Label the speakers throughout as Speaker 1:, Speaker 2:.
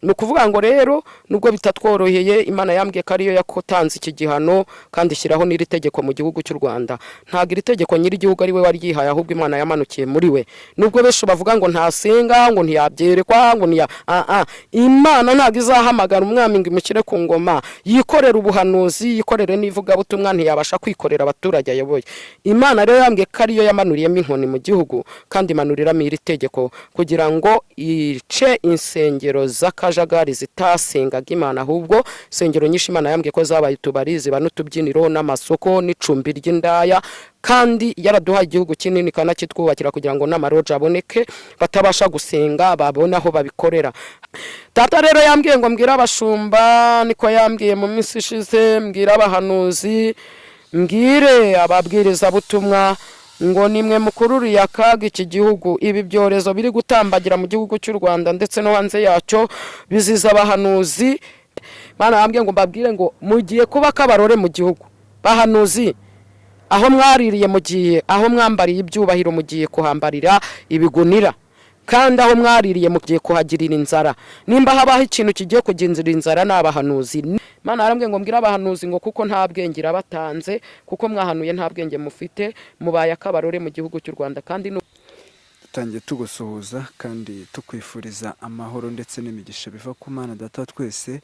Speaker 1: Ni ukuvuga ngo rero, nubwo bitatworoheye, Imana yambwiye ko ariyo yatanze iki gihano kandi ishyiraho n'iri tegeko mu gihugu cy'u Rwanda. Ntabwo iri tegeko nyir'igihugu ari we waryihaye, ahubwo Imana yamanukiye muri we. Nubwo benshi bavuga ngo ntasenga, ngo ntiyabyerekwa, ngo ntiya Imana ntabwo izahamagara umwami ngo imushyire ku ngoma yikorere ubuhanuzi, yikorere n'ivugabutumwa, ntiyabasha kwikorera abaturage ayoboye. Imana rero yambwiye ko ariyo yamanuriyemo inkoni mu gihugu kandi imanuriramo iri tegeko kugira ngo ice insengero z'akajagari zitasengaga Imana. Ahubwo insengero nyinshi Imana yambwiye ko zabaye utubari, ziba n'utubyiniro n'amasoko n'icumbi ry'indaya, kandi yaraduhaye igihugu kinini kanakitwubakira kugira ngo n'amaroji aboneke, batabasha gusenga babone aho babikorera. Data rero yambwiye ngo mbwire abashumba, niko yambwiye mu minsi ishize, mbwire abahanuzi, mbwire ababwirizabutumwa ngo nimwe mukururiye akaga iki gihugu. Ibi byorezo biri gutambagira mu gihugu cy'u Rwanda ndetse no hanze yacyo biziza abahanuzi. Imana yambwiye ngo mbabwire ngo mugiye kuba akabarore mu gihugu. Bahanuzi, aho mwaririye mugiye, aho mwambariye ibyubahiro mugiye kuhambarira ibigunira, kandi aho mwaririye mugiye kuhagirira inzara. Nimba habaho ikintu kigiye kugenzura inzara, ni abahanuzi. Imana yarambwiye ngo mbwire abahanuzi ngo kuko nta bwenge irabatanze, kuko mwahanuye nta bwenge mufite, mubaye akabarore mu gihugu cy'u Rwanda kandi
Speaker 2: Dutangiye tugusuhuza kandi tukwifuriza amahoro ndetse n'imigisha biva ku Mana Data wa twese.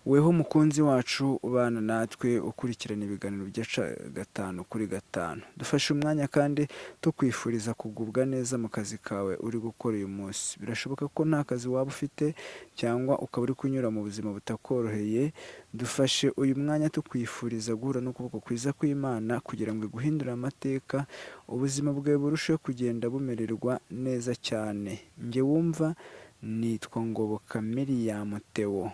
Speaker 2: Weho umukunzi wacu ubana natwe, ukurikirana ibiganiro byaca gatanu kuri gatanu, dufashe umwanya kandi tukwifuriza kugubwa neza mu kazi kawe uri gukora uyu munsi. Birashoboka ko nta kazi waba ufite cyangwa ukaba uri kunyura mu buzima butakoroheye. Dufashe uyu mwanya tukwifuriza guhura n'ukuboko kwiza kw'Imana kugira ngo iguhindure amateka, ubuzima bwawe burusheho kugenda bumererwa neza cyane. Njye wumva nitwa Ngoboka Miriam Theo,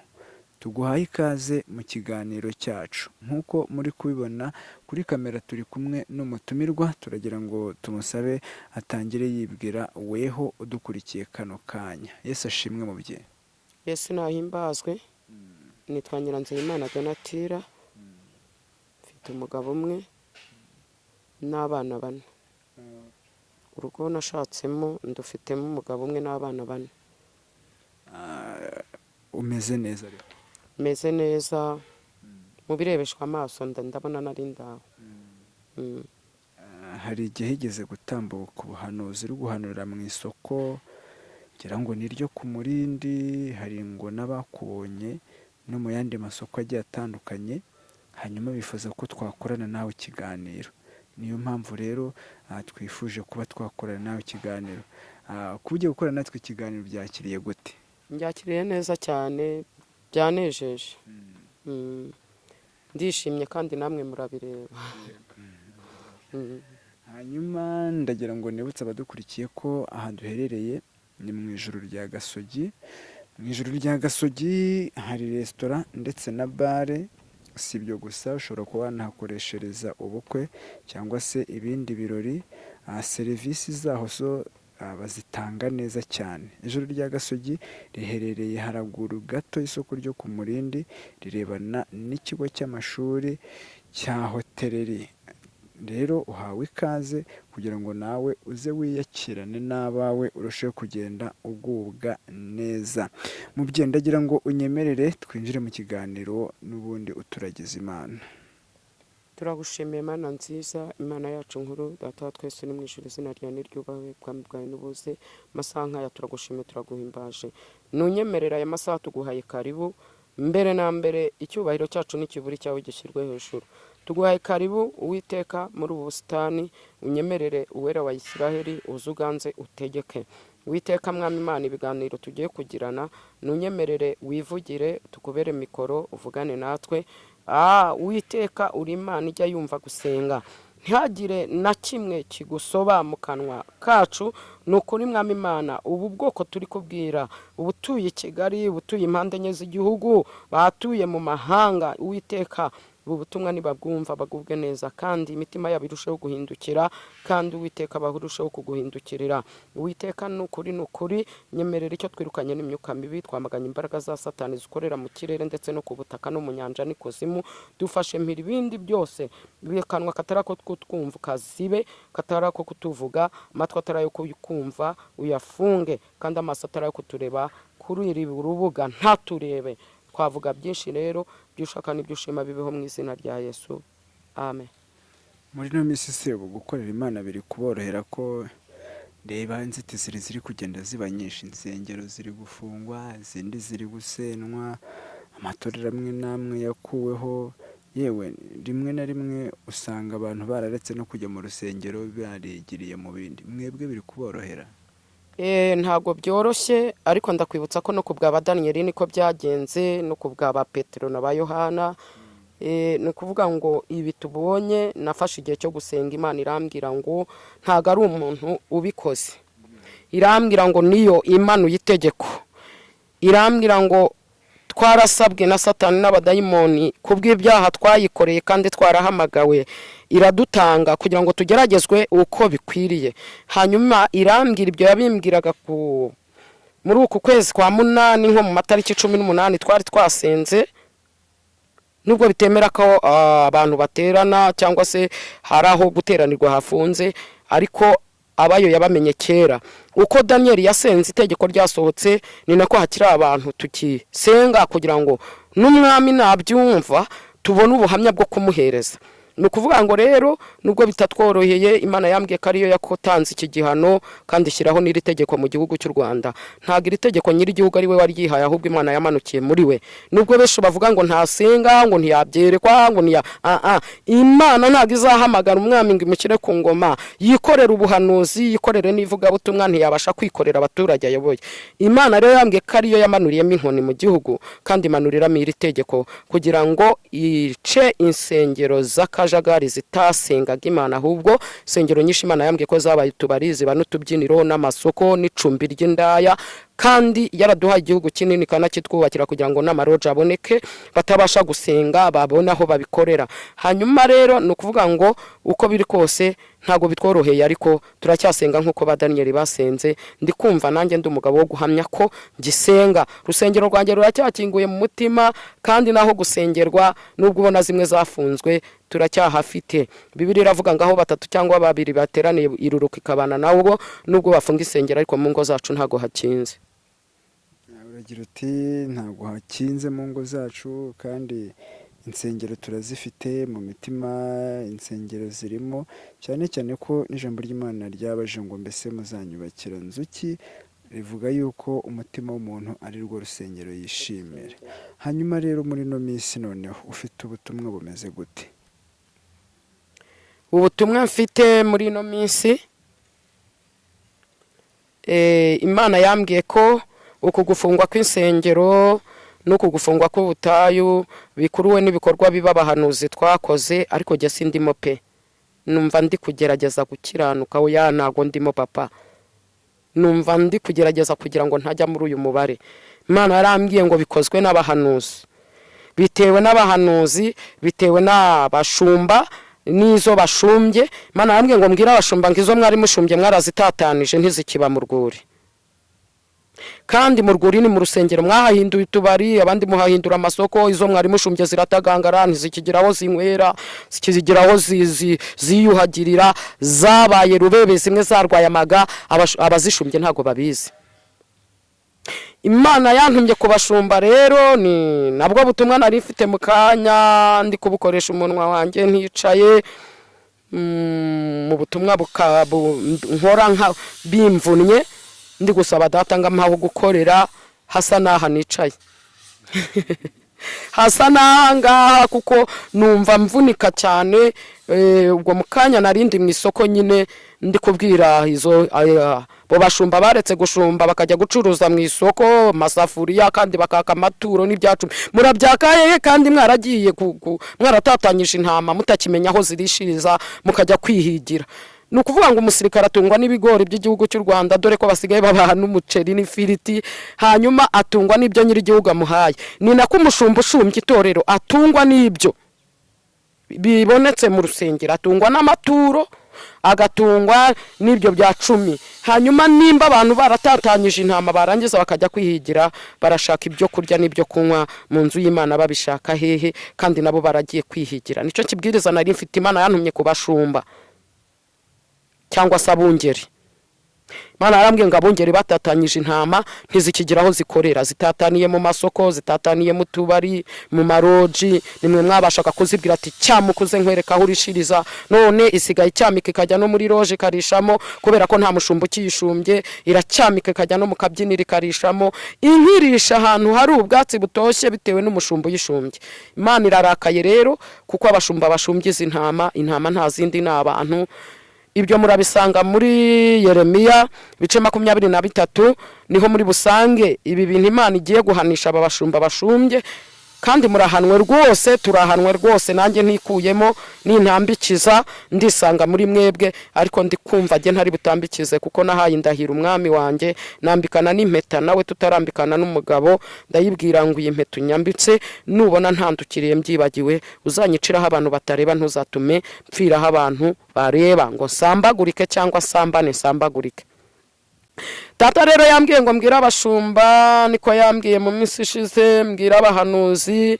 Speaker 2: tuguhaye ikaze mu kiganiro cyacu. Nk'uko muri kubibona kuri kamera, turi kumwe n'umutumirwa. Turagira ngo tumusabe atangire yibwira weho udukurikiye kano kanya. Yesu ashimwe, mubyeyi.
Speaker 1: Yesu nahimbazwe. Nitwa Nyiranzeyimana Donatira, mfite umugabo umwe n'abana bane. Urugo nashatsemo ndufitemo umugabo umwe n'abana bane.
Speaker 2: Umeze neza rero?
Speaker 1: Meze neza mu birebeshwa amaso, ndabona nari ndaho.
Speaker 2: Hari igihe higeze gutambuka ubuhanuzi uri guhanura mu isoko, ngira ngo ni iryo ku Murindi, hari ngo n'abakubonye no mu yandi masoko agiye atandukanye, hanyuma bifuza ko twakorana nawe ikiganiro. Niyo mpamvu rero twifuje kuba twakorana nawe ikiganiro. Kuba ugiye gukorana natwe ikiganiro, byakiriye gute?
Speaker 1: Mbyakiriye neza cyane, byanejeje. Ndishimye kandi namwe murabireba.
Speaker 2: Hanyuma ndagira ngo nibutse abadukurikiye ko aha duherereye ni mu Ijuru rya Gasogi. Mu Ijuru rya Gasogi hari resitora ndetse na bare. Si ibyo gusa, ushobora kuba wanahakoreshereza ubukwe cyangwa se ibindi birori. Serivisi zaho zo bazitanga neza cyane. Ijuru rya Gasogi riherereye haraguru gato y'isoko ryo ku Murindi, rirebana n'ikigo cy'amashuri cya hoteleri. Rero uhawe ikaze kugira ngo nawe uze wiyakirane n'abawe, urusheho kugenda ugubwa neza. Mubyeyi, ndagira ngo unyemerere twinjire mu kiganiro n'ubundi uturagiza Imana.
Speaker 1: Turagushimiye, Mana nziza, Imana yacu nkuru, Data wa twese uri mu ijuru. Izina ryawe niryubahwe, ubwami bwawe nibuze. Amasaha nk'aya turagushimiye, turaguhimbaje. Nunyemerera aya masaha tuguhaye karibu. Mbere na mbere, icyubahiro cyacu n'ikiburi cyawe gishyirwe hejuru. Tuguhaye karibu, Uwiteka, muri ubu busitani. Unyemerere, Uwera wa Isiraheli, uze uganze, utegeke. Uwiteka Mwami Imana, ibiganiro tugiye kugirana, nunyemerere wivugire, tukubere mikoro, uvugane natwe. Uwiteka, uri Imana ijya yumva gusenga, ntihagire na kimwe kigusoba mu kanwa kacu. Ni ukuri, Mwami Imana, ubu bwoko turi kubwira, ubutuye i Kigali, ubutuye impande enye z'igihugu, batuye mu mahanga, Uwiteka, ubu butumwa nibabwumva bagubwe neza kandi imitima yabo irusheho guhindukira, kandi Uwiteka barusheho kuguhindukirira. Uwiteka, ni ukuri, ni ukuri, nyemerera icyo twirukanye n'imyuka mibi, twamaganye imbaraga za Satani zikorera mu kirere ndetse no ku butaka no mu nyanja n'ikuzimu. Dufashe mpira ibindi byose, akanwa katari ako kutwumva kazibe, katari ako kutuvuga, amatwi atari ayo kumva uyafunge, kandi amaso atari ayo kutureba. Kuri iri rubuga ntaturebe. Twavuga byinshi rero, ibyo ushaka n'ibyo ushima bibeho mu izina rya Yesu, amen.
Speaker 2: Muri ino minsi se ubu gukorera Imana biri kuborohera? Ko reba inzitizi ziri kugenda ziba nyinshi, insengero ziri gufungwa, izindi ziri gusenwa, amatorero amwe n'amwe yakuweho, yewe rimwe na rimwe usanga abantu bararetse no kujya mu rusengero, barigiriye mu bindi. Mwebwe biri kuborohera?
Speaker 1: Ntabwo byoroshye, ariko ndakwibutsa ko no ku bwa ba Daniyeli niko byagenze, no ku bwa ba Petero na ba Yohana. Ni ukuvuga ngo ibi tubonye, nafashe igihe cyo gusenga, Imana irambwira ngo ntabwo ari umuntu ubikoze. Irambwira ngo niyo imanuye itegeko. Irambwira ngo twarasabwe na Satani n'abadayimoni kubw'ibyaha twayikoreye kandi twarahamagawe, iradutanga kugira ngo tugeragezwe uko bikwiriye. Hanyuma irambwira, ibyo yabimbwiraga ku muri uku kwezi kwa munani, nko mu matariki 18, twari twasenze. Nubwo bitemera ko abantu baterana cyangwa se hari aho guteranirwa hafunze, ariko abayo yabamenye kera. Uko Daniyeli yasenze itegeko ryasohotse, ni nako hakiri abantu tukisenga kugira ngo n'umwami nabyumva tubone ubuhamya bwo kumuhereza. Ni ukuvuga ngo rero nubwo bitatworoheye, Imana yambwiye ko ariyo yatanze iki gihano kandi ishyiraho n'iri tegeko mu gihugu cy'u Rwanda. Ntabwo iri tegeko nyir'igihugu ari we waryihaye, ahubwo Imana yamanukiye muri we. Nubwo benshi bavuga ngo ntasenga, ngo ntiyabyerekwa, ngo ntiya Imana ntabwo izahamagara umwami ngo imushyire ku ngoma yikorere ubuhanuzi, yikorere n'ivugabutumwa, ntiyabasha kwikorera abaturage ayoboye. Imana rero yambwiye ko ariyo yamanuriyemo inkoni mu gihugu kandi imanuriramo iri tegeko kugira ngo ice insengero z'akajagari zitasengaga Imana. Ahubwo insengero nyinshi Imana yambwiye ko zabaye utubari, ziba n'utubyiniro n'amasoko n'icumbi ry'indaya, kandi yaraduhaye igihugu kinini kanakitwubakira kugira ngo n'amaroji aboneke, batabasha gusenga babone aho babikorera. Hanyuma rero ni ukuvuga ngo uko biri kose ntabwo bitworoheye, ariko turacyasenga nk'uko ba Daniyeli basenze. Ndi kumva nanjye ndi umugabo wo guhamya ko ngisenga. Urusengero rwanjye ruracyakinguye mu mutima, kandi naho gusengerwa, nubwo ubona zimwe zafunzwe, turacyahafite. Bibiliya iravuga ngo aho batatu cyangwa babiri bateraniye, iruruka ikabana nabo. Nubwo bafunga insengero, ariko mu ngo zacu ntabwo hakinze.
Speaker 2: Uragira uti ntabwo hakinze mu ngo zacu, kandi insengero turazifite mu mitima, insengero zirimo, cyane cyane ko n'ijambo ry'Imana ryabaje ngo: "Mbese muzanyubakira nzu ki?" Rivuga yuko umutima w'umuntu ari rwo rusengero yishimira. Hanyuma rero muri ino minsi noneho ufite ubutumwa bumeze gute?
Speaker 1: Ubutumwa mfite muri ino minsi, Imana yambwiye ko uku gufungwa kw'insengero n'uku gufungwa k'ubutayu bikuruwe n'ibikorwa biba abahanuzi twakoze, ariko jye sindimo pe. Numva ndi kugerageza gukiranuka. Oya, ntago ndimo papa. Numva ndi kugerageza kugira ngo ntajya muri uyu mubare. Imana yarambwiye ngo bikozwe n'abahanuzi, bitewe n'abahanuzi, bitewe n'abashumba n'izo bashumbye. Imana yarambwiye ngo mbwire abashumba ngo izo mwari mushumbye mwarazitatanije, ntizikiba mu rwuri. Kandi mu rwuri ni mu rusengero, mwahahinduye utubari, abandi muhahindura amasoko. Izo mwari mushumbye ziratagangara, ntizikigira aho zinywera, zikigira aho ziyuhagirira, zabaye rubebe, zimwe zarwaye amaga, abazishumbye ntabwo babizi. Imana yantumye ku bashumba rero, ni nabwo butumwa nari mfite mu kanya, ndi kubukoresha umunwa wanjye nticaye mu butumwa nkora nka bimvunnye. Ndi gusaba Data ngo ampaho gukorera hasa n'aha nicaye, hasa n'aha ngaha, kuko numva mvunika cyane. Ubwo mu kanya narindi mu isoko nyine, ndi kubwira izo abo bashumba baretse gushumba bakajya gucuruza mu isoko amasafuriya, kandi bakaka amaturo n'ibyacumi. Murabyaka hehe kandi mwaragiye mwaratatanyije intama, mutakimenya aho zirishiriza, mukajya kwihigira? Ni ukuvuga ngo umusirikare atungwa n'ibigori by'igihugu cy'u Rwanda, dore ko basigaye babaha n'umuceri n'ifiriti, hanyuma atungwa n'ibyo nyir'igihugu amuhaye. Ni nako umushumba ushumbye itorero atungwa n'ibyo bibonetse mu rusengero, atungwa n'amaturo, agatungwa n'ibyo bya cumi. Hanyuma nimba abantu baratatanyije intama, barangiza bakajya kwihigira, barashaka ibyo kurya n'ibyo kunywa mu nzu y'Imana, babishaka hehe kandi nabo baragiye kwihigira? Nicyo kibwiriza nari mfite. Imana yantumye ku bashumba cyangwa se abungeri. Imana yarambwiye ngo abungeri batatanyije intama, ntizikigira aho zikorera, zitataniye mu masoko, zitataniye mu tubari, mu maroji. Nimwe mwabashaga kuzibwira ati: "Cyamukuze nkwereka aho urishiriza." None isigaye icyamika, ikajya no muri loge ikarishamo, kubera ko nta mushumba ukiyishumbye. Iracyamika, ikajya no mu kabyiniro ikarishamo. Inkirisha ahantu hari ubwatsi butoshye bitewe n'umushumba uyishumbye. Imana irarakaye rero kuko abashumba bashumbye izi ntama. Intama nta zindi, ni abantu. Ibyo murabisanga muri Yeremiya ibice 23, niho muri busange ibi bintu Imana igiye guhanisha aba bashumba bashumbye. Kandi murahanwe rwose, turahanwe rwose. Nanjye ntikuyemo, nintambikiza ndisanga muri mwebwe, ariko ndi kumva njye ntari butambikize, kuko nahaye indahiro umwami wanjye, nambikana n'impeta nawe tutarambikana n'umugabo. Ndayibwira ngo: "Iyi mpeta unyambitse, nubona ntandukiriye mbyibagiwe, uzanyiciraho abantu batareba, ntuzatume mpfiraho abantu bareba ngo nsambagurike cyangwa nsambane nsambagurike." Data rero yambwiye ngo mbwire abashumba, niko yambwiye mu minsi ishize, mbwire abahanuzi,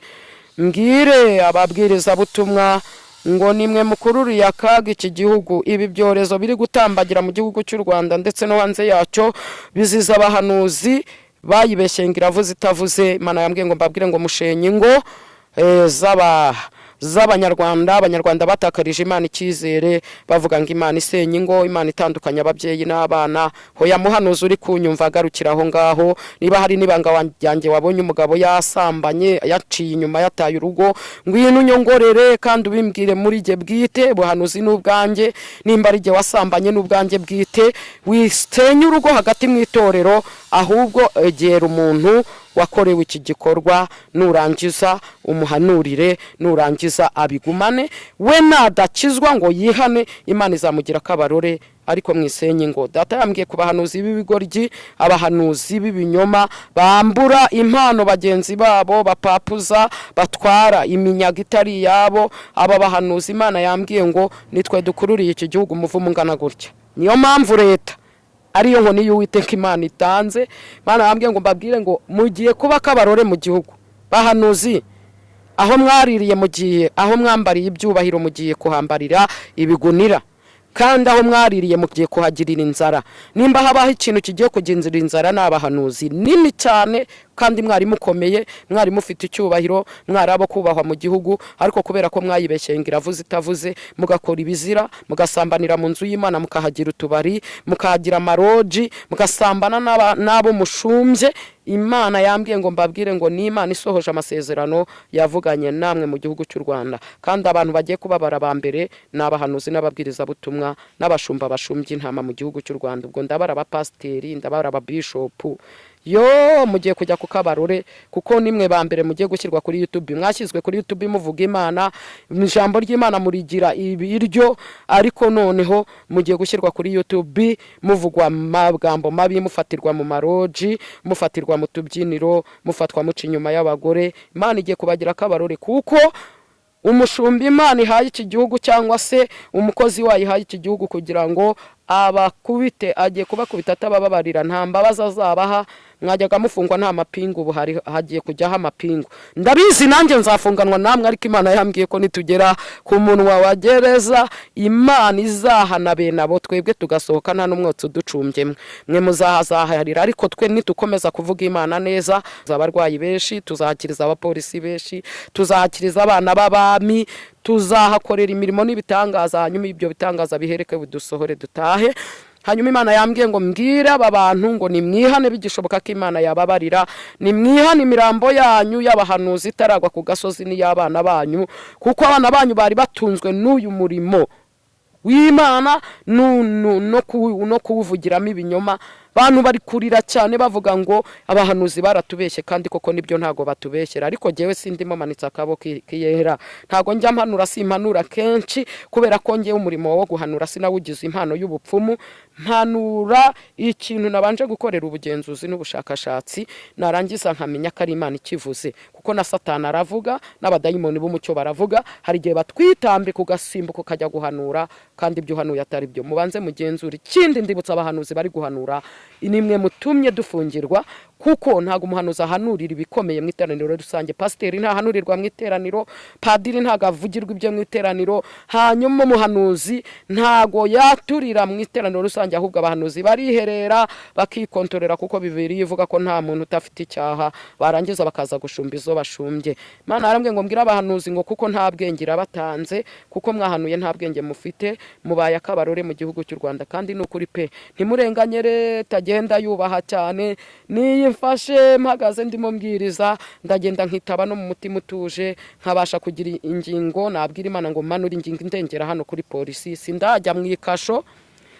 Speaker 1: mbwire ababwirizabutumwa ngo nimwe mukururiye akaga iki gihugu. Ibi byorezo biri gutambagira mu gihugu cy'u Rwanda ndetse no hanze yacyo biziza abahanuzi bayibeshye ngo iravuze itavuze. Imana yambwiye ngo mbabwire ngo mushenye ingo z'Abanyarwanda. Abanyarwanda batakarije Imana icyizere, bavuga ngo Imana isenya ingo, Imana itandukanya ababyeyi n'abana. Hoya, muhanuzi uri kunyumva, agarukira aho ngaho. Niba hari n'ibanga yanjye wabonye umugabo yasambanye, yaciye inyuma, yataye urugo, ngwino unyongorere kandi ubimbwire muri jye bwite. Buhanuzi n'ubwanjye, nimba ari jye wasambanye n'ubwanjye bwite. Wisenye urugo hagati mu itorero, ahubwo egera umuntu wakorewe iki gikorwa, nurangiza umuhanurire, nurangiza abigumane. We nadakizwa ngo yihane, Imana izamugira akabarore, ariko mwisenye ngo. Data yambwiye ku bahanuzi b'ibigoryi, abahanuzi b'ibinyoma, bambura impano bagenzi babo, bapapuza, batwara iminyago itari iyabo. Aba bahanuzi, Imana yambwiye ngo nitwe dukururiye iki gihugu umuvumo ungana gutya. Niyo mpamvu leta ariyo nkoni y'Uwiteka Imana itanze. Imana yambwiye ngo mbabwire ngo mugiye kuba akabarore mu gihugu. Bahanuzi, aho mwaririye mugiye, aho mwambariye ibyubahiro mugiye kuhambarira ibigunira, kandi aho mwaririye mugiye kuhagirira inzara. Nimba habaho ikintu kigiye kugenzura inzara, ni abahanuzi nini cyane. Kandi mwari mukomeye, mwari mufite icyubahiro, mwari abo kubahwa mu gihugu, ariko kubera ko mwayibeshyeye ngo iravuze itavuze, mugakora ibizira, mugasambanira mu nzu y'Imana, mukahagira utubari, mukahagira amaroji, mugasambana n'abo mushumbye, Imana yambwiye ngo mbabwire ngo ni Imana isohoje amasezerano yavuganye namwe mu gihugu cy'u Rwanda. Kandi abantu bagiye kubabara ba mbere ni abahanuzi n'ababwirizabutumwa n'abashumba bashumbye intama mu gihugu cy'u Rwanda. Ubwo ndabara abapasiteri, ndabara ababishopu. Yo, mugiye kujya ku kabarore, kuko nimwe ba mbere mugiye gushyirwa kuri YouTube. Mwashyizwe kuri YouTube muvuga Imana, ijambo ry'Imana murigira ibiryo, ariko noneho mugiye gushyirwa kuri YouTube muvugwa amagambo mabi, mufatirwa mu maroji, mufatirwa mu tubyiniro, mufatwa muca inyuma y'abagore. Imana igiye kubagira akabarore, kuko umushumba Imana ihaye iki gihugu, cyangwa se umukozi wayo ihaye iki gihugu kugira ngo abakubite, agiye kubakubita atabababarira, nta mbabazi azabaha. Mwajyaga mufungwa nta mapingu, ubu hari hagiye kujyaho amapingu. Ndabizi, nanjye nzafunganwa namwe, ariko Imana yambwiye ko nitugera ku munwa wa gereza, Imana izahana bene abo, twebwe tugasohoka nta n'umwotsi uducumbyemo. Mwe muzahazaharira, ariko twe nitukomeza kuvuga Imana neza, abarwayi benshi tuzahakiriza, abapolisi benshi tuzahakiriza, abana b'abami tuzahakorera imirimo n'ibitangaza. Hanyuma ibyo bitangaza bihereke budusohore dutahe. Hanyuma Imana yambwiye ngo mbwire aba bantu ngo nimwihane bigishoboka ko Imana yababarira. Nimwihane imirambo yanyu y'abahanuzi itaragwa ku gasozi, n'iy'abana banyu, kuko abana banyu bari batunzwe n'uyu murimo w'Imana no kuwuvugiramo ibinyoma. Bantu bari kurira cyane bavuga ngo abahanuzi baratubeshye, kandi koko nibyo, ntago batubeshyera. Ariko jyewe sindimo manitse akaboko kiyera, ntago njya mpanura, simpanura kenshi, kubera ko njyewe umurimo wo guhanura sinawugize impano y'ubupfumu. Mpanura ikintu nabanje gukorera ubugenzuzi n'ubushakashatsi, narangiza nkamenya ko ari Imana ikivuze, kuko na Satani aravuga, n'abadayimoni b'umucyo baravuga. Hari igihe batwitambika ugasimbuka ukajya guhanura, kandi ibyo uhanuye atari byo. Mubanze mugenzure. Ikindi ndibutsa abahanuzi bari guhanura Nimwe mutumye dufungirwa, kuko ntabwo umuhanuzi ahanurira ibikomeye mu iteraniro rusange. Pasiteri ntahanurirwa mu iteraniro, padiri ntabwo avugirwa ibyo mu iteraniro, hanyuma umuhanuzi ntabwo yaturira mu iteraniro rusange. Ahubwo abahanuzi bariherera bakikontorera, kuko Bibiliya ivuga ko nta muntu udafite icyaha. Barangiza bakaza gushumba izo bashumbye. Imana yarambwiye ngo mbwire abahanuzi ngo kuko nta bwenge irabatanze, kuko mwahanuye nta bwenge mufite, mubaye akabarore mu gihugu cy'u Rwanda. Kandi ni ukuri pe, ntimurenganye leta, agenda yubaha cyane. Niyo mfashe mpagaze ndimo mbwiriza, ndagenda nkitaba no mu mutima utuje, nkabasha kugira ingingo nabwira Imana ngo manure ingingo indengera hano kuri polisi. Sindajya mu ikasho,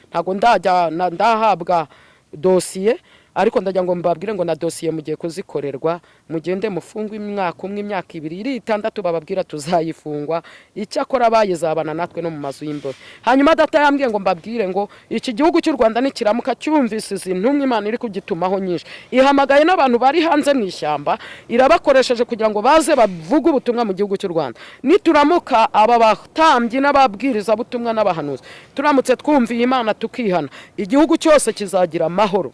Speaker 1: ntabwo ndajya ndahabwa dosiye, ariko ndagira ngo mbabwire ngo na dosiye mugiye kuzikorerwa, mugende mufungwe imyaka umwe, imyaka 2, iri 6 bababwira tuzayifungwa. Icyakora bayizabana natwe no mu mazu y'imbohe. Hanyuma data yambwiye ngo mbabwire ngo iki gihugu cy'u Rwanda nikiramuka cyumvise izi ntumwa Imana iri kugitumaho nyinshi, ihamagaye n'abantu bari hanze mu ishyamba, irabakoresheje kugira ngo baze bavuge ubutumwa mu gihugu cy'u Rwanda. Nituramuka aba batambyi n'ababwirizabutumwa n'abahanuzi turamutse twumviye Imana tukihana, igihugu cyose kizagira amahoro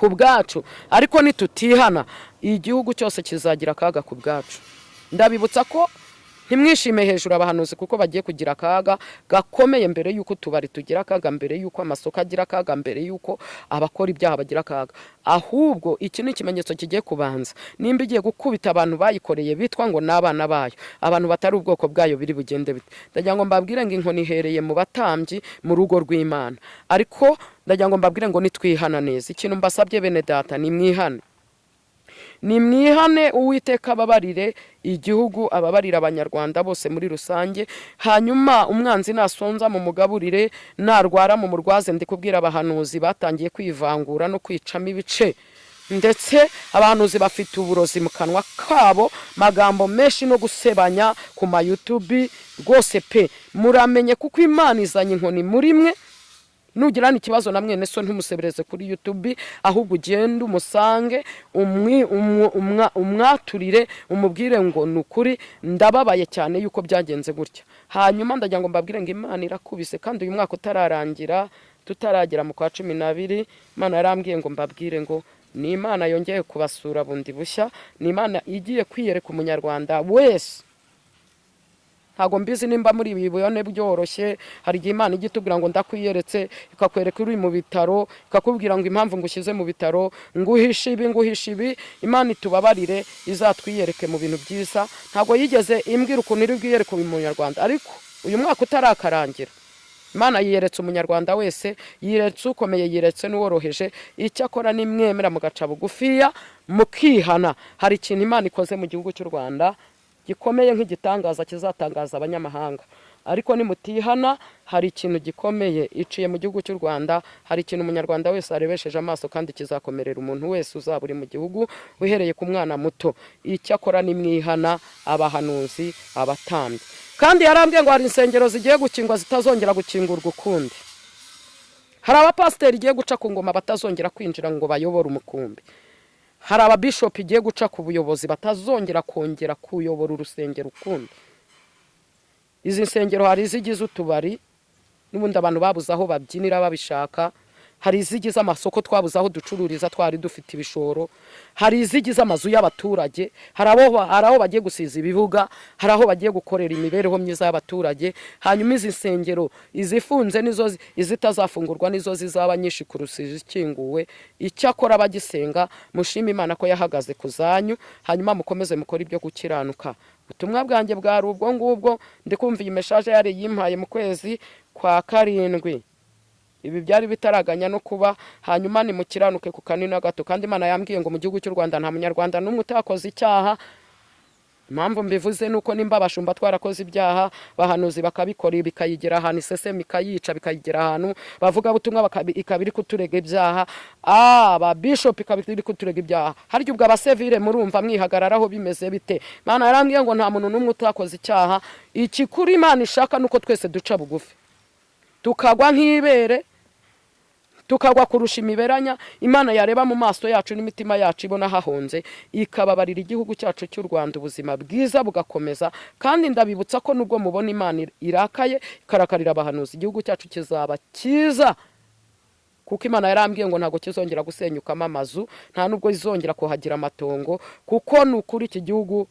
Speaker 1: ku bwacu. Ariko nitutihana, igihugu cyose kizagira akaga ku bwacu. Ndabibutsa ko ntimwishime hejuru abahanuzi, kuko bagiye kugira akaga gakomeye mbere y'uko utubari tugira akaga, mbere y'uko amasoko agira akaga, mbere y'uko abakora ibyaha bagira akaga. Ahubwo iki ni ikimenyetso kigiye kubanza. Nimba igiye gukubita abantu bayikoreye bitwa ngo ni abana bayo, abantu batari ubwoko bwayo, biri bugende bite? Ndagira ngo mbabwire ngo inkoni ihereye mu batambyi, mu rugo rw'Imana. Ariko ndagira ngo mbabwire ngo nitwihana neza, ikintu mbasabye bene data, ni mwihane, ni mwihane, Uwiteka ababarire igihugu, ababarire Abanyarwanda bose muri rusange. Hanyuma umwanzi nasonza mu mugaburire, narwara mu murwaze. Ndi kubwira abahanuzi batangiye kwivangura no kwicamo ibice, ndetse abahanuzi bafite uburozi mu kanwa kabo, magambo menshi no gusebanya ku ma YouTube rwose pe. Muramenye, kuko Imana izanye inkoni muri mwe. Nugirana ikibazo na mwene so, ntumusebereze kuri YouTube, ahubwo ugende umusange, umwaturire, umubwire ngo ni ukuri ndababaye cyane yuko byagenze gutya. Hanyuma ndagira ngo mbabwire ngo Imana irakubise, kandi uyu mwaka utararangira, tutaragera mu kwa 12, Imana yarambwiye ngo mbabwire ngo ni Imana yongeye kubasura bundi bushya, ni Imana igiye kwiyereka Umunyarwanda wese. Ntabwo mbizi nimba muri ibi bibone byoroshye. Hari igihe Imana ijya itubwira ngo ndakwiyeretse, ikakwereka uri mu bitaro, ikakubwira ngo impamvu ngushyize mu bitaro, nguhishe ibi, nguhishe ibi. Imana itubabarire, izatwiyereke mu bintu byiza. Ntabwo yigeze imbwira ukuntu iri bwiyereke uyu Munyarwanda, ariko uyu mwaka utarakarangira, Imana yiyeretse Umunyarwanda wese, yiyeretse ukomeye, yiyeretse n'uworoheje. Icyakora nimwemera mugaca bugufiya mukihana, hari ikintu Imana ikoze mu gihugu cy'u Rwanda gikomeye nk'igitangaza kizatangaza abanyamahanga. Ariko nimutihana, hari ikintu gikomeye iciye mu gihugu cy'u Rwanda, hari ikintu Umunyarwanda wese arebesheje amaso, kandi kizakomerera umuntu wese uzaba uri mu gihugu, uhereye ku mwana muto. Icyakora nimwihana, abahanuzi, abatambyi. Kandi yarambwiye ngo hari insengero zigiye gukingwa zitazongera gukingurwa ukundi, hari abapasiteri igiye guca ku ngoma batazongera kwinjira ngo bayobore umukumbi, hari ababishopu igiye guca ku buyobozi batazongera kongera kuyobora urusengero ukundi. Izi nsengero hari izigize utubari n'ubundi abantu babuze aho babyinira babishaka, hari izigize amasoko twabuze aho ducururiza twari dufite ibishoro, hari izigize amazu y'abaturage, hari aho bagiye gusiza ibibuga, hari aho bagiye gukorera imibereho myiza y'abaturage. Hanyuma izi nsengero izifunze nizo izitazafungurwa nizo zizaba nyinshi kurusha izikinguwe. Icyakora abagisenga, mushime Imana ko yahagaze ku zanyu, hanyuma mukomeze mukore ibyo gukiranuka. Ubutumwa bwanjye bwari ubwo ngubwo. Ndi kumva iyi message yari yimpaye mu kwezi kwa karindwi, ibi byari bitaraganya no kuba. Hanyuma nimukiranuke ku kanini na gato. Kandi Imana yambwiye ngo mu gihugu cy'u Rwanda nta Munyarwanda n'umwe utakoze icyaha. Impamvu mbivuze ni uko nimba abashumba twarakoze ibyaha, bahanuzi bakabikora, bikayigira ahantu isesemi ikayica, bikayigira ahantu bavuga butumwa ikaba iri kuturega ibyaha, aba bishop ikaba iri kuturega ibyaha, harya ubwo abasevire murumva mwihagararaho bimeze bite? Imana yarambwiye ngo nta muntu n'umwe utakoze icyaha. Ikikuri Imana ishaka nuko twese duca bugufi, tukagwa nk'ibere, tukagwa kurusha imiberanya. Imana yareba mu maso yacu n'imitima yacu ibona hahonze, ikababarira igihugu cyacu cy'u Rwanda, ubuzima bwiza bugakomeza. Kandi ndabibutsa ko nubwo mubona Imana irakaye, ikarakarira abahanuzi, igihugu cyacu kizaba cyiza. Kuko Imana yarambwiye ngo ntabwo kizongera gusenyukamo amazu, nta nubwo izongera kuhagira amatongo, kuko ni ukuri iki gihugu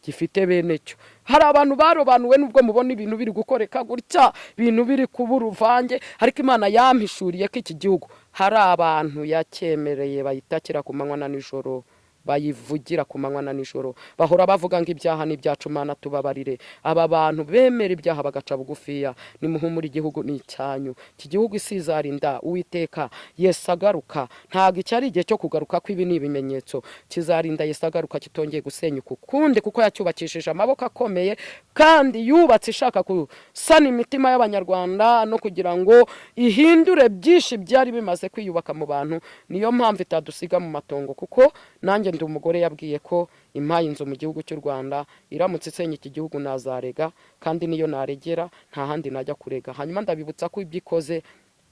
Speaker 1: gifite bene cyo. Hari abantu barobanuwe, nubwo mubona ibintu biri gukoreka gutya, ibintu biri kuba uruvange, ariko Imana yampishuriye ko iki gihugu hari abantu yakemereye bayitakira ku manywa na nijoro, bayivugira ku manywa na nijoro, bahora bavuga ngo ibyaha ni ibyacu, Mana tubabarire. Aba bantu bemera ibyaha bagaca bugufiya, nimuhumure, igihugu ni icyanyu. Iki gihugu isi izarinda Uwiteka Yesu agaruka. Ntabwo iki ari igihe cyo kugaruka, ko ibi ni ibimenyetso. Kizarinda Yesu agaruka kitongeye gusenyuka ukundi, kuko yacyubakishije amaboko akomeye, kandi yubatse ishaka gusana imitima y'Abanyarwanda no kugira ngo ihindure byinshi byari bimaze kwiyubaka mu bantu. Niyo mpamvu itadusiga mu matongo, kuko nanjye ndi umugore yabwiye ko impaye inzu mu gihugu cy'u Rwanda. Iramutse isenya iki gihugu nazarega, kandi niyo naregera nta handi najya kurega. Hanyuma ndabibutsa ko ibyo ikoze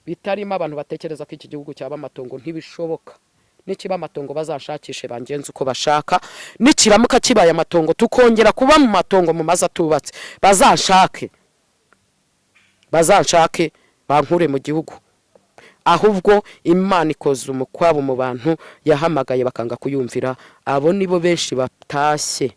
Speaker 1: bitarimo abantu batekereza ko iki gihugu cyaba amatongo. Ntibishoboka. Nikiba amatongo bazashakishe bangenze uko bashaka. Nikiramuka kibaye amatongo, tukongera kuba mu matongo mu mazu atubatse, bazanshake, bazanshake bankure mu gihugu. Ahubwo Imana ikoze umukwabo mu bantu yahamagaye bakanga kuyumvira. Abo nibo benshi batashye,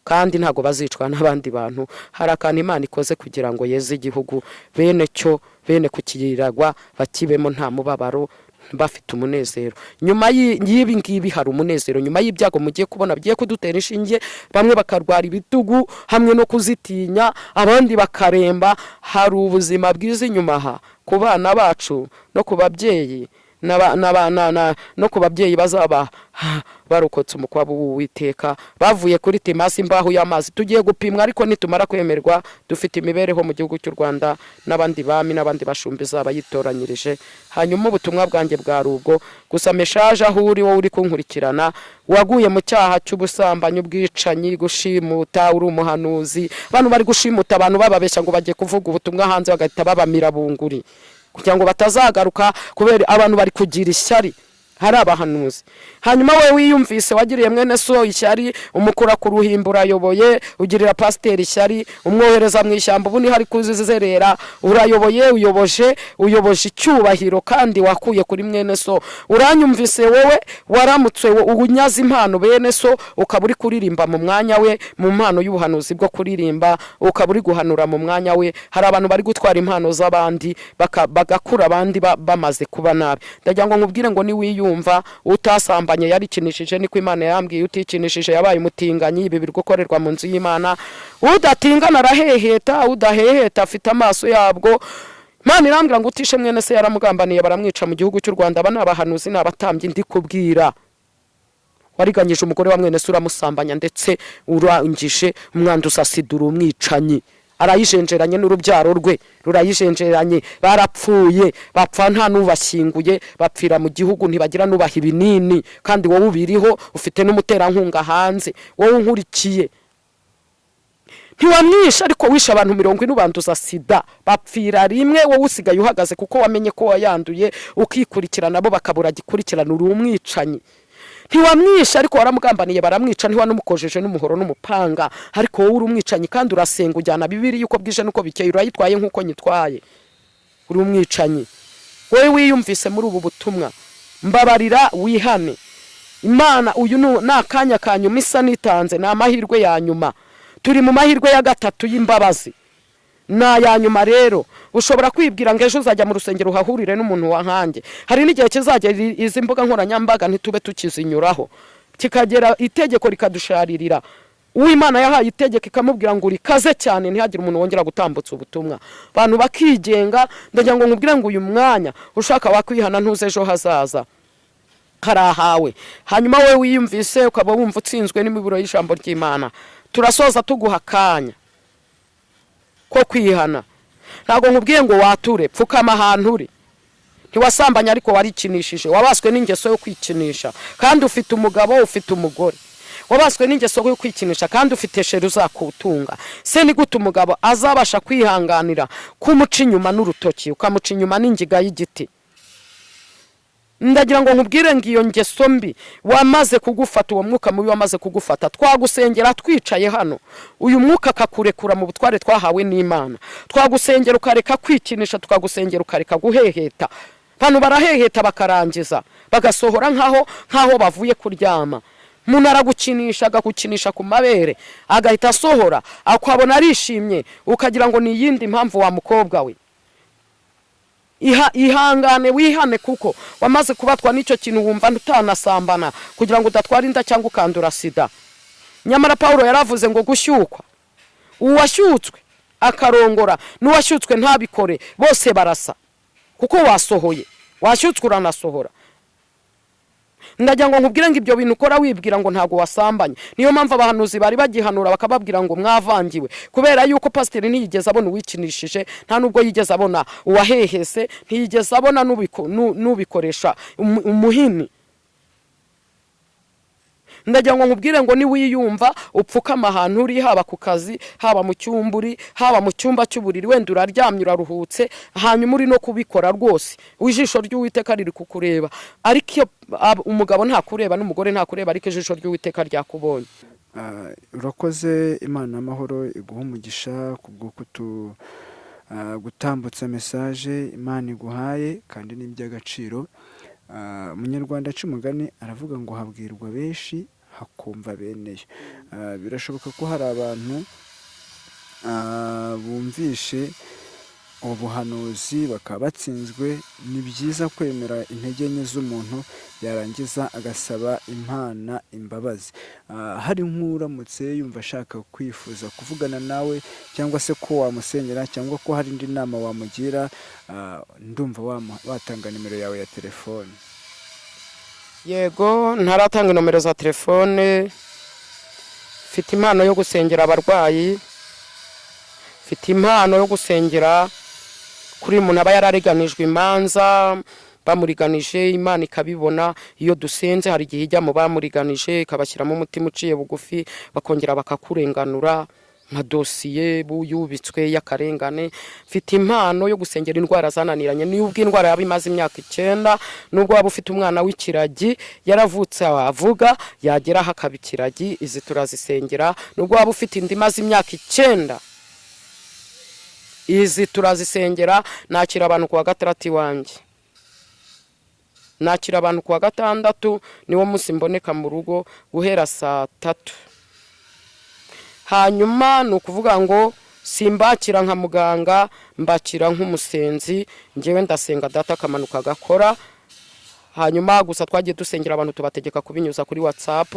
Speaker 1: kandi ntabwo bazicwa n'abandi bantu. Hari akantu Imana ikoze kugira ngo yeze igihugu, bene cyo, bene kukiragwa, bakibemo nta mubabaro, bafite umunezero. Nyuma y'ibi ngibi hari umunezero. Nyuma y'ibyago mugiye kubona bigiye kudutera inshinge, bamwe bakarwara ibitugu hamwe no kuzitinya, abandi bakaremba, hari ubuzima bwiza inyuma aha ku bana bacu no ku babyeyi no ku babyeyi bazaba barokotse umukwabu w'Uwiteka, bavuye kuri timasi, imbaho y'amazi. Tugiye gupimwa, ariko nitumara kwemerwa dufite imibereho mu gihugu cy'u Rwanda n'abandi bami n'abandi bashumba izaba yitoranyirije. Hanyuma ubutumwa bwanjye bwari ubwo gusa. Message aho uri, wowe uri kunkurikirana, waguye mu cyaha cy'ubusambanyi, ubwicanyi, gushimuta, uri umuhanuzi. Abantu bari gushimuta abantu bababeshya ngo bagiye kuvuga ubutumwa hanze, bagahita babamira bunguri kugira ngo batazagaruka, kubera abantu bari kugira ishyari hari abahanuzi. Hanyuma wowe wiyumvise wagiriye mwene so ishyari, umukura ku ruhimbi, urayoboye, ugirira pasiteri ishyari, umwohereza mu ishyamba, ubu niho ari kuzerera. Urayoboye, uyoboje icyubahiro kandi wakuye kuri mwene so. Uranyumvise wowe waramutse unyaze impano bene so, ukaba uri kuririmba mu mwanya we, mu mpano y'ubuhanuzi bwo kuririmba, ukaba uri guhanura mu mwanya we. Hari abantu bari gutwara impano z'abandi, bagakura abandi bamaze kuba nabi. Ndagira ngo nkubwire ngo niwiyumva utasambanye yarikinishije, niko Imana yambwiye. Utikinishije yabaye umutinganyi. Ibi biri gukorerwa mu nzu y'Imana. Udatingana araheheta, udaheheta afite amaso yabwo. Imana irambwira ngo utishe mwene se yaramugambaniye, baramwica mu gihugu cy'u Rwanda. Aba ni abahanuzi, ni abatambyi ndi kubwira. Wariganyije umugore wa mwene se, uramusambanya, ndetse urangije umwanduza sida, uri umwicanyi. Arayijenjeranye n'urubyaro rwe rurayijenjeranye. Barapfuye, bapfa nta n'ubashyinguye, bapfira mu gihugu, ntibagira n'ubaha ibinini, kandi wowe ubiriho, ufite n'umuterankunga hanze. Wowe unkurikiye, ntiwamwishe, ariko wishe abantu 40, ubanduza sida, bapfira rimwe. Wowe usigaye uhagaze kuko wamenye ko wayanduye, ukikurikirana, bo bakabura gikurikirana. Uri umwicanyi. Ntiwamwishe, ariko waramugambaniye, baramwica. Ntiwanamukojeje n'umuhoro n'umupanga, ariko wowe uri umwicanyi, kandi urasenga, ujyana Bibiliya uko bwije n'uko bikeye, urayitwaye nk'uko nyitwaye. Uri umwicanyi. Wowe wiyumvise muri ubu butumwa, mbabarira wihane. Imana, uyu ni akanya ka nyuma isa nitanze, ni amahirwe ya nyuma. Turi mu mahirwe ya gatatu y'imbabazi, ni aya nyuma. Rero ushobora kwibwira ngo ejo uzajya mu rusengero uhahurire n'umuntu wa nkanjye. Hari n'igihe kizagera izi mbuga nkoranyambaga ntitube tukizinyuraho, kikagera itegeko rikadusharirira. Uwimana yahaye itegeko ikamubwira ngo urikaze cyane, ntihagire umuntu wongera gutambutsa ubutumwa, abantu bakigenga. Ndagira ngo nkubwire ngo uyu mwanya ushaka wakwihana, ntuze ejo hazaza karahawe. Hanyuma wowe wiyumvise ukaba wumva utsinzwe n'imiburo y'ijambo ry'Imana, turasoza tuguha akanya ko kwihana. Ntabwo nkubwiye ngo wature, pfukama ahantu uri. Ntiwasambanye, ariko warikinishije, wabaswe n'ingeso yo kwikinisha, kandi ufite umugabo, ufite umugore. Wabaswe n'ingeso yo kwikinisha, kandi ufite chéri uzakutunga. Se ni gute umugabo azabasha kwihanganira kumuca inyuma n'urutoki, ukamuca inyuma n'ingiga y'igiti? Ndagira ngo nkubwire ngo iyo ngeso mbi wamaze kugufata, uwo mwuka mubi wamaze kugufata. Twagusengera twicaye hano, uyu mwuka akakurekura mu butware twahawe n'Imana. Twagusengera ukareka kwikinisha, tukagusengera ukareka guheheta. Abantu baraheheta bakarangiza bagasohora nkaho bavuye kuryama. Umuntu aragukinisha, agagukinisha ku mabere, agahita asohora, akabona arishimye, ukagira ngo ni iyindi mpamvu. Wa mukobwa we, ihangane wihane, kuko wamaze kubatwa n'icyo kintu, wumva utanasambana kugira ngo udatwara inda cyangwa ukandura sida. Nyamara Pawulo yaravuze ngo gushyukwa, uwashyutswe akarongora n'uwashyutswe ntabikore, bose barasa, kuko wasohoye, washyutswe uranasohora. Ndagira ngo nkubwire ngo ibyo bintu ukora wibwira ngo ntabwo wasambanye. Niyo mpamvu abahanuzi bari bagihanura bakababwira ngo mwavangiwe, kubera yuko pasiteri ntiyigeze abona uwikinishije, nta nubwo yigeze abona uwahehese, ntiyigeze abona n'ubikoresha umuhini. Ndagira ngo nkubwire ngo niwiyumva upfukama ahantu uri, haba ku kazi, haba mu cyumba uri, haba mu cyumba cy'uburiri, wenda uraryamye, uraruhutse, hanyuma uri no kubikora rwose, ijisho ry'Uwiteka riri kukureba. Ariko iyo umugabo ntakureba n'umugore ntakureba, ariko ijisho ry'Uwiteka ryakubonye.
Speaker 2: Ah, urakoze. Imana y'amahoro iguha umugisha kubwo kutu gutambutsa message Imana iguhaye, kandi ni iby'agaciro. Umunyarwanda aca umugani aravuga ngo habwirwa benshi hakumva beneyo. Birashoboka ko hari abantu bumvishe ubuhanuzi bakaba batsinzwe. Ni byiza kwemera intege nke z'umuntu, yarangiza agasaba Imana imbabazi. Hari nk'uramutse yumva ashaka kwifuza kuvugana nawe, cyangwa se ko wamusengera, cyangwa ko hari indi nama wamugira, ndumva watanga nimero yawe ya telefone.
Speaker 1: Yego, ntaratanga nomero za telefone. Mfite impano yo gusengera abarwayi, mfite impano yo gusengera kuri umuntu aba yarariganijwe imanza, bamuriganije, Imana ikabibona. Iyo dusenze hari igihe ijya mu bamuriganije, ikabashyiramo umutima uciye bugufi, bakongera bakakurenganura nka dosiye yubitswe y'akarengane. Mfite impano yo gusengera indwara zananiranye, nubwo indwara yaba imaze imyaka 9, nubwo waba ufite umwana w'ikiragi, yaravutse avuga, yageraho akaba ikiragi, izi turazisengera. Nubwo waba ufite indi imaze imyaka 9, izi turazisengera. Nakira abantu ku wa gatandatu iwanjye, nakira abantu ku wa gatandatu, niwo munsi mboneka mu rugo guhera saa 3. Hanyuma ni ukuvuga ngo simbakira nka muganga, mbakira nk'umusenzi. Ngewe ndasenga, Data akamanuka agakora. Hanyuma gusa twagiye dusengera abantu, tubategeka kubinyuza kuri WhatsApp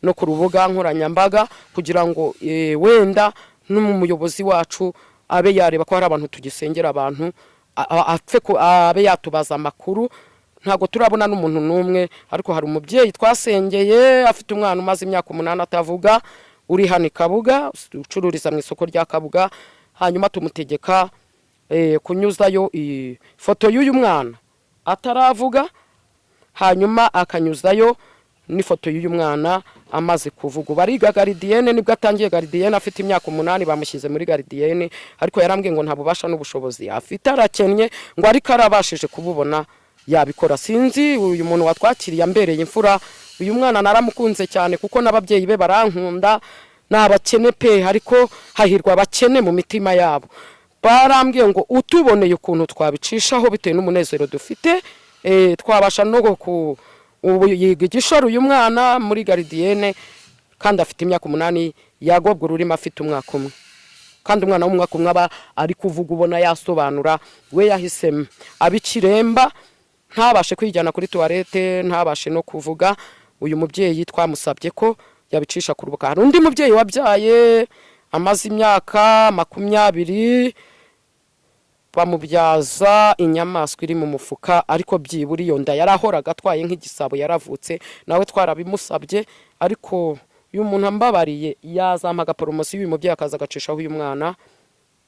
Speaker 1: no ku rubuga nkoranyambaga, kugira ngo wenda n'umuyobozi wacu abe yareba ko hari abantu tugisengera, abantu apfe abe yatubaza amakuru. Ntabwo turabona n'umuntu n'umwe, ariko hari umubyeyi twasengeye afite umwana umaze imyaka 8 atavuga, uri hano i Kabuga, ucururiza mu isoko rya Kabuga. Hanyuma tumutegeka kunyuzayo ifoto y'uyu mwana ataravuga, hanyuma akanyuzayo n'ifoto y'uyu mwana amaze kuvuga. Ubu ariga gardienne, nibwo atangiye gardienne afite imyaka 8, bamushyize muri gardienne. Ariko yarambwiye ngo nta bubasha n'ubushobozi afite, arakennye, ngo ariko arabashije kububona yabikora. Sinzi, uyu muntu watwakiriye ambereye imfura. Uyu mwana naramukunze cyane, kuko n'ababyeyi be barankunda. Ni abakene pe, ariko hahirwa abakene mu mitima yabo. Barambwiye ngo utuboneye ukuntu twabicishaho bitewe n'umunezero dufite, twabasha no ku ubu yiga igishoro uyu mwana muri gardienne, kandi afite imyaka 8, yagobwa ururimi afite umwaka umwe. Kandi umwana w'umwaka umwe aba ari kuvuga, ubona yasobanura. We yahisemo aba ikiremba, ntabashe kwijyana kuri toilette, ntabashe no kuvuga. Uyu mubyeyi twamusabye ko yabicisha ku rubuga. Hari undi mubyeyi wabyaye amaze imyaka 20, bamubyaza inyamaswa iri mu mufuka, ariko byibura iyo nda yarahoraga atwaye nk'igisabo yaravutse. Nawe twarabimusabye, ariko uyu muntu ambabariye yazampa agaporomosiyo, uyu mubyeyi akaza agacishaho uyu mwana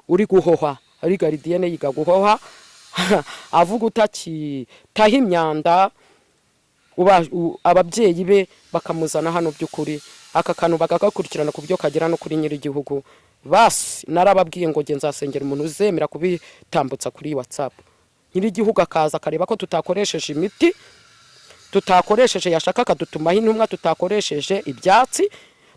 Speaker 1: uri guhoha, ari gardienne, yiga guhoha, avuga utakitaha imyanda, ababyeyi be bakamuzana hano. By'ukuri aka kantu bakagakurikirana ku buryo kagera no kuri nyir'igihugu. Basi narababwiye ngo nge nzasengera umuntu uzemera kubitambutsa kuri WhatsApp, nyir'igihugu akaza akareba ko tutakoresheje imiti, tutakoresheje, yashaka akadutumaho intumwa, tutakoresheje ibyatsi.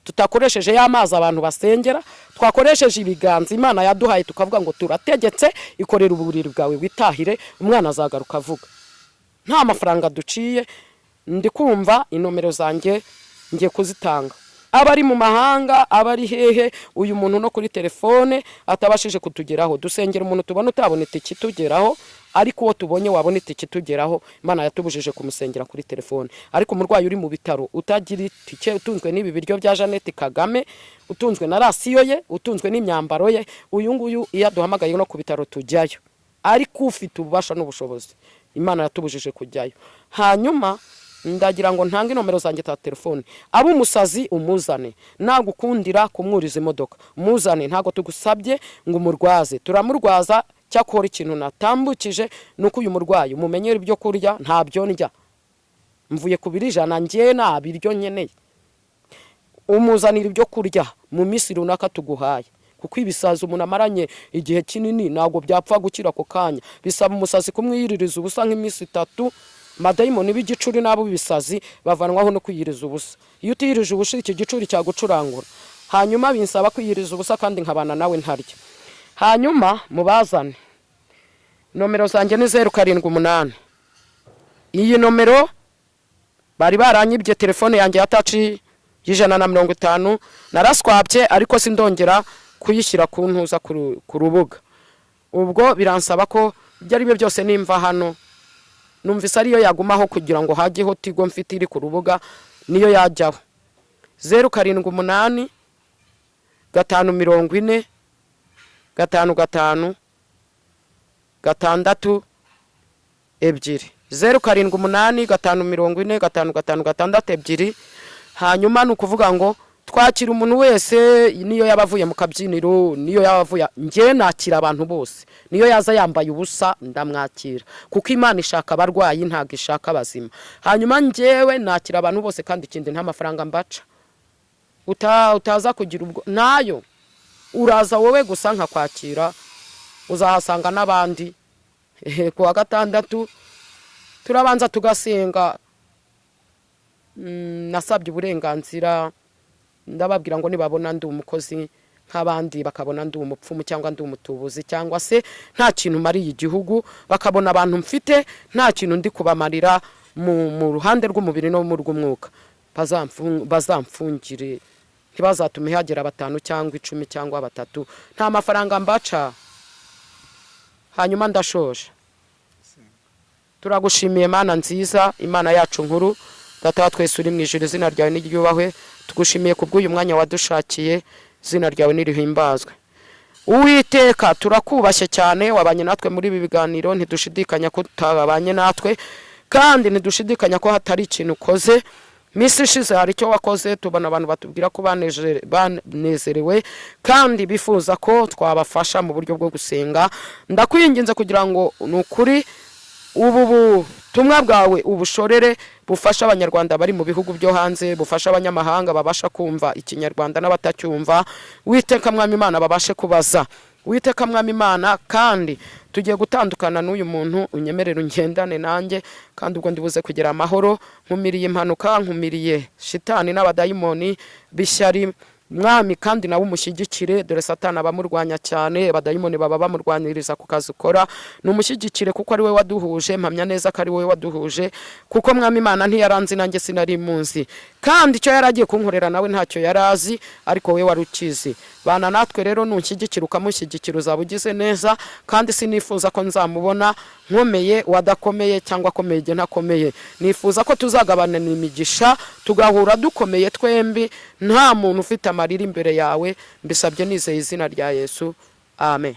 Speaker 1: Tutakoresheje ya mazi abantu basengera, twakoresheje ibiganza Imana yaduhaye, tukavuga ngo turategetse, ikorera uburiri bwawe witahire, umwana azagaruka avuga. Nta mafaranga duciye. Ndi kumva inomero zanjye ngiye kuzitanga. Aba ari mu mahanga, aba ari hehe, uyu muntu no kuri telefone atabashije kutugeraho, dusengera umuntu tubona utabona itike itugeraho, ariko uwo tubonye wabona itike itugeraho, Imana yatubujije kumusengera kuri telefone. Ariko umurwayi uri mu bitaro utagira itike, utunzwe n'ibi biryo bya Jeannette Kagame, utunzwe na ration ye, utunzwe n'imyambaro ye, uyu nguyu iyo aduhamagaye no ku bitaro tujyayo. Ariko ufite ububasha n'ubushobozi, Imana yatubujije kujyayo. Hanyuma ndagira ngo ntange nomero zanjye za telefone. Abe umusazi umuzane, nagukundira kumwuriza imodoka muzane. Ntabwo tugusabye ngo umurwaze, turamurwaza. Cyakora ikintu natambukije ni uko uyu murwayi umumenyera ibyo kurya. Ntabyo ndya, mvuye ku biro 100, njye nta biryo nkeneye. Umuzanira ibyo kurya mu minsi runaka tuguhaye, kuko ibisazi umuntu amaranye igihe kinini ntabwo byapfa gukira ako kanya. Bisaba umusazi kumwiyiririza ubusa nk'iminsi 3. Madayimoni b'igicuri n'abo b'ibisazi bavanwaho no kwiyiriza ubusa. Iyo utiyirije ubusa, iki gicuri cyagucurangura. Hanyuma binsaba kwiyiriza ubusa kandi nkabana nawe ntarya. Hanyuma mubazane. Nomero zanjye ni 078. Iyi nomero bari baranyibye telefone yanjye ya touch y'150, naraswabye, ariko sindongera kuyishyira ku ntuza ku rubuga. Ubwo biransaba ko ibyo ari byo byose nimva hano numvise ariyo yagumaho kugira ngo hajyeho Tigo mfite iri ku rubuga, niyo yajyaho. 078 5 40 5 5 6 2, 078 5 40 5 5 6 2. Hanyuma ni ukuvuga ngo twakira umuntu wese, niyo yaba avuye mu kabyiniro, niyo yaba avuye, njye nakira abantu bose, niyo yaza yambaye ubusa ndamwakira, kuko Imana ishaka abarwayi, ntabwo ishaka abazima. Hanyuma njyewe nakira abantu bose, kandi ikindi nta mafaranga mbaca. Utaza kugira ubwo nayo, uraza wowe gusa nkakwakira, uzahasanga n'abandi. Ku wa gatandatu turabanza tugasenga. Nasabye uburenganzira, ndababwira ngo nibabona ndi umukozi nk'abandi, bakabona ndi umupfumu cyangwa ndi umutubuzi cyangwa se nta kintu mariye igihugu, bakabona abantu mfite nta kintu ndi kubamarira mu ruhande rw'umubiri no mu rw'umwuka, bazamfungire, ntibazatume hagera batanu cyangwa 10 cyangwa batatu. Nta mafaranga mbaca. Hanyuma ndashoje. Turagushimiye Mana nziza, Imana yacu nkuru, Data wa twese uri mu ijuru, izina ryawe niryubahwe. Tugushimiye kubw'uyu mwanya wadushakiye, izina ryawe nirihimbazwe. Uwiteka, turakubashye cyane, wabanye natwe muri ibi biganiro. Ntidushidikanya ko utabanye natwe, kandi ntidushidikanya ko hatari ikintu ukoze. Minsi ishize hari icyo wakoze, tubona abantu batubwira ko banezerewe kandi bifuza ko twabafasha mu buryo bwo gusenga. Ndakwinginze kugira ngo ni ukuri ubu butumwa bwawe ubushorere, bufasha Abanyarwanda bari mu bihugu byo hanze, bufasha abanyamahanga babasha kumva Ikinyarwanda n'abatacyumva. Witeka Mwami Imana, babashe kubaza. Witeka Mwami Imana, kandi tugiye gutandukana n'uyu muntu, unyemerere ungendane nanjye, kandi ubwo ndibuze kugira amahoro. Nkumiriye impanuka, nkumiriye shitani n'abadayimoni b'ishyari, Mwami, kandi nawe umushyigikire. Dore Satani abamurwanya cyane, abadayimoni baba bamurwaniriza ku kazi ukora. Numushyigikire kuko ari we waduhuje. Mpamya neza ko ari wowe waduhuje, kuko Mwami Imana ntiyaranzi nanjye sinari munzi, kandi icyo yari agiye kunkorera nawe ntacyo yari azi, ariko wowe wari ukizi. Bana natwe rero, nunshyigikira ukamushyigikira uzaba ugize neza. Kandi sinifuza ko nzamubona nkomeye wadakomeye cyangwa akomeye igihe ntakomeye. Nifuza ko tuzagabana imigisha, tugahura dukomeye twembi, nta muntu ufite amarira imbere yawe. Mbisabye nizeye izina rya Yesu, amen.